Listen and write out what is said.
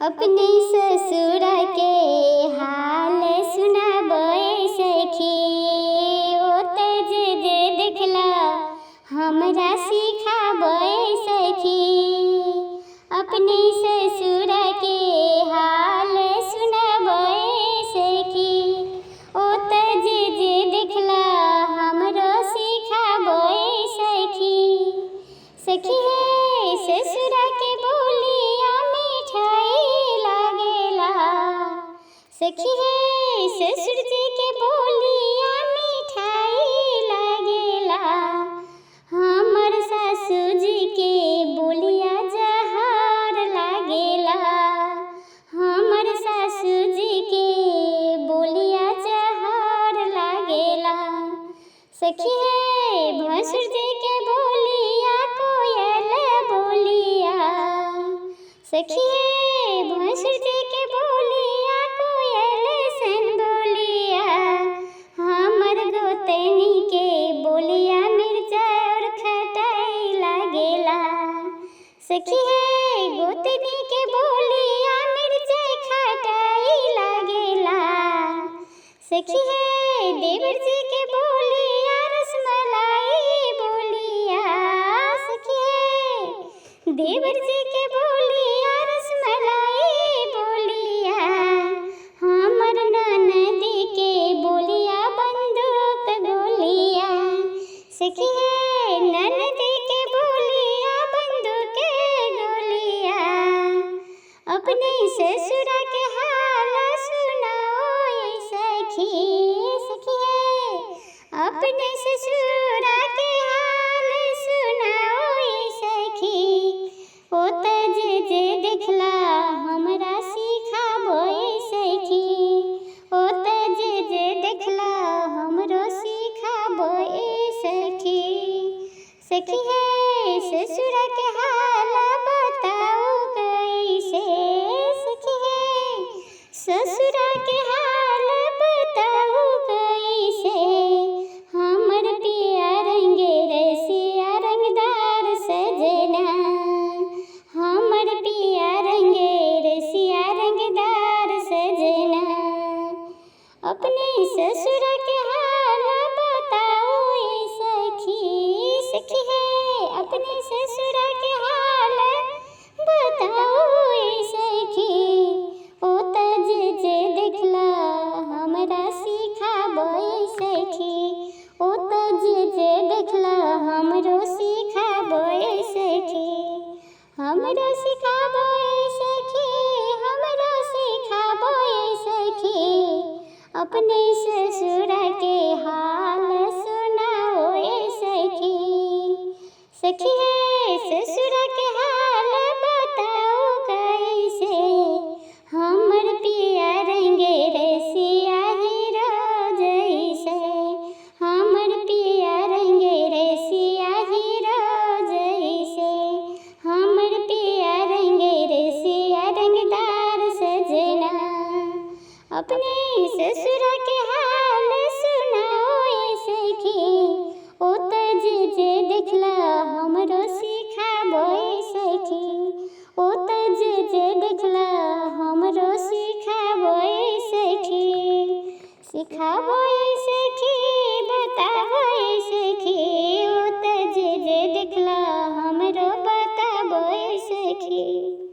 अपने ससुर के हाल सुनाबै सखी, ओतऽ जे जे देखला हमरा सिखाबै सखी। अपने ससुर के हाल सुनाबै सखी, ओतऽ जे जे देखला हमरो सिखाबै सखी। सखी हे ससुर के बोलिया मिठाई लागेला, सखी हे ससुर जी के बोलिया मिठाई लागेला। हमर सासू जी के बोलिया जहर लागेला, हमर सासू जी के बोलिया जहर लागेला। सखी हे भसुर जी के बोलिया कोयल बोलिया, सखी हे भसुर जी के बोलिया कोयल सन बोलिया। हमर गोतनी के बोलिया मिर्चा और खटाई लागेला, सखी हे गोतनी के बोलिया मिर्चा खटाई लागेला। सखी हे देवर जी के बोलिया रसमलाई बोलिया, सखी हे देवर जी के बोलिया रसमलाई बोलिया। हमर ननदी के बोलिया बंदूक गोलिया, सखी हे ननदी के बोलिया बंदूक गोलिया। अपने ससुर के हाल सुनाओ सखी, सखी हे अपने ससुर के हाल सुनाओ सखी। ओतऽ जे जे देखला हमरा सिखाबै सखी, ओतऽ जे जे देखला हमरो सिखाबै सखी। सखी हे ससुर के हाल बताओ कैसे, सखी हे ससुर के हाल बताओ कैसे। हमर पिया रंगे रसिया रंगदार सजना, हमर पिया रंगे रसिया रंगदार सजना। अपने ससुर के हाल बताओ सखी, सखी हे अपने ससुर के हाल बताओ सखी। ओतऽ जे जे देखला हमरा सिखाबै सखी, ओतऽ जे जे देखला हमरो सिखाबै सखी। हमरो सिखाबै सखी, हमरो सिखाबै सखी। अपने ससुर के हाल सुनाओ सखी, सखी हे ससुर के हाल बताओ कैसे। हमर पिया रंगे रसिया हीरो जैसे, हमर पिया रंगे रसिया हीरो जैसे। हमर पिया रंगे रसिया रंगदार सजना, अपने ससुर के